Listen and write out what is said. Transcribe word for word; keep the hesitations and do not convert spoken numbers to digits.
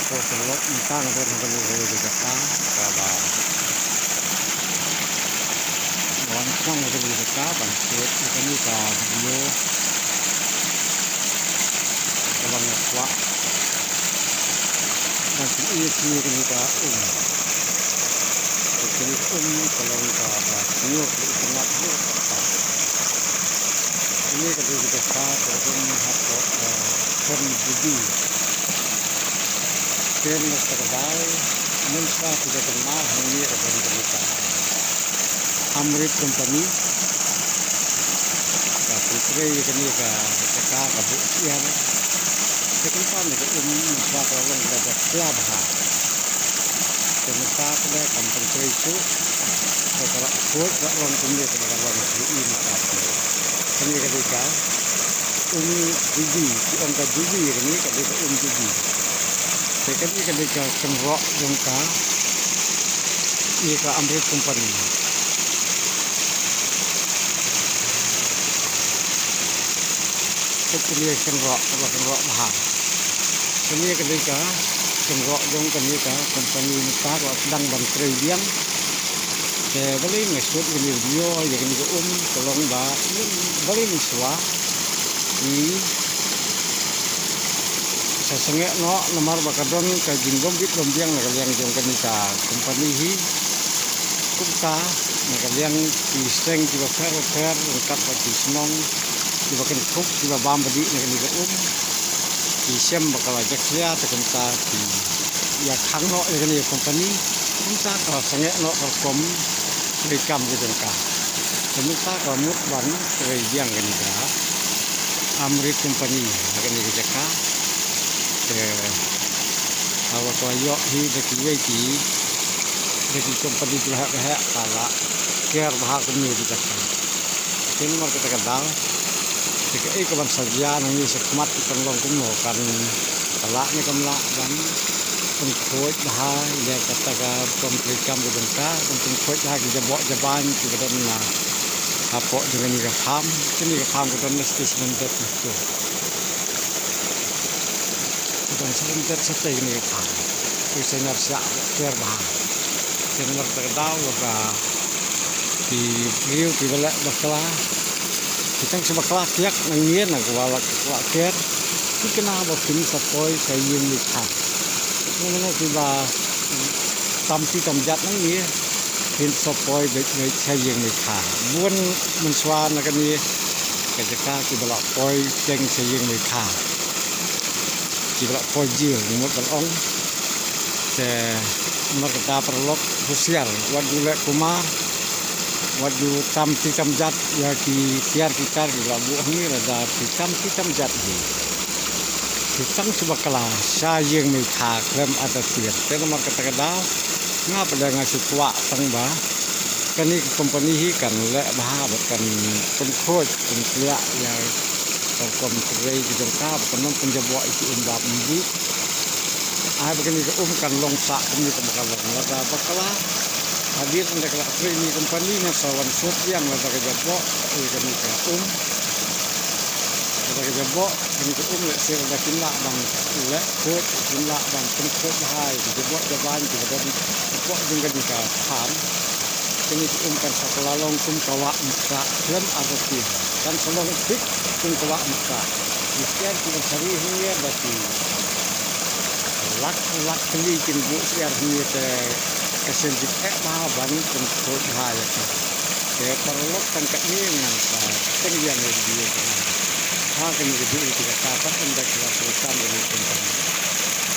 Ko paralok, mynta nga don ha kane ka jaka kaba nga wan shnong ha kane ka jaka ban shoot ïa kane ka video kaba nga kwah ban pyni ïa phi ïa kane ka um. Kane ka um ka long kaba sniew, ka i tngat ruh kata. Kane ka dei ka jaka kaba don hapoh, eh, Khem Jubi. Te namar kata ka daw, mynta phi da kynmaw hangne ka don kane ka Amrit Company. Ka pyntrei ïa kane ka jaka ka buh syiar. Te kumta ne ka um mynta ka long kaba khia bha. Te mynta ka dei kam pyntrei shuh. Te ka la khuid ka la long kumne kaba ka long shuh mynta ka dei. Kane ka dei ka um jubi, ki ong ka jubi, kane ka dei ka um jubi. Te kane ka dei ka kynroh jong ka, ïa ka Amrit Company. Te kane ka kynroh, kaba kynroh bha. Kane ka dei ka kynroh jong kane ka company mynta ka la sdang ban trei biang. Te balei nga shoot ïa kane ka video ïa kane ka um, ka long ba balei mynshuwa ki sa sangeh noh, namar ba ka don ka jingbym bit bym biang na ka liang jong kane ka company hi. Kumta na ka liang ki seng kiba pher bapher, ryngkat bad ki shnong kiba kynthup, kiba bam ba dih na kane ka um, ki shem ba ka la jakhlia, te kumta ki ïa khang noh ïa kane ka company. Kumta ka la sangeh noh ka rukom treikam ka jong ka. Te mynta ka la mut ban trei biang kane ka Amrit Company ha kane ka jaka. Te haba ka la ïoh hi da kiwei ki, da ki company kiba heh ba heh, ka la ker bha kumne ka jaka. Te namar kata ka daw, te kaei kaban sa jia nangne shakhmat, kan long kumno, kan, ka lah ne kam lah ban pynkhuid bha ïa kata ka rukom treikam ka jong ka, ban pynkhuid bha ki jaboh jaban kiba don na hapoh jong kane ka farm. Kane ka farm ka don na station dep. Ka don sha lyndet shatei kane ka farm. Te sa ngar sha ker bha. Te namar kata ka daw ba ki briew kiba leh bakla, ki tang shu bakla kiak nangne, na kaba la, la ker, ki kynmaw ba kin sa poi sha ïing meikha. Mano mano kiba tam ti tam jat nangne, kin sa poi beit beit sha ïing meikha. Bun mynshuwa na kane ka jaka kiba la poi teng sha ïing meikha, kiba la poi jail, nga mut ban ong. Te namar kata paralok, husiar, wat ju leh kumar, wat ju tam ti tam jat ïa ki tiar ki tar kiba la buh hangne, lada phi tam ti tam jat hi, phi tang shu bakla sha ïing meikha khlem artatien. Te namar kata ka daw, nga pat de nga shu kwah tang ba kane ka company hi kan leh bha bad kan pynkhuid pynkliah ïa ka rukom trei ka jong ka, bad kan ym pynjaboh ïa ki um bad um dih. Ai ba kane ka um kan long sah kumne kumba ka long. Lada bakla, hadien ynda ka la trei kane ka company, ngan sa wan shoot biang lada ka jaboh ïa kane ka um. Lada ka jaboh kane ka um, lehse lada kim lah ban leh khuid, kim lah ban pynkhuid bha ïa ki jaboh jaban kiba don hapoh jong kane ka farm, kane ka um kan sa kylla long kum ka wah mukta khlem artatien. Kan sa long thik kum ka wah mukta. Ki tiar kiban sari hangne da ki lak lak tylli kin buh syiar hangne, te ka shem jingeh bha ban pynkhuid bha ïa ka. Te paralok, tang katne ngan sa kyrteng biang ïa ka video ka. Ha kane ka video ka jaka pat, ynda ka la shu tam ïa ka company.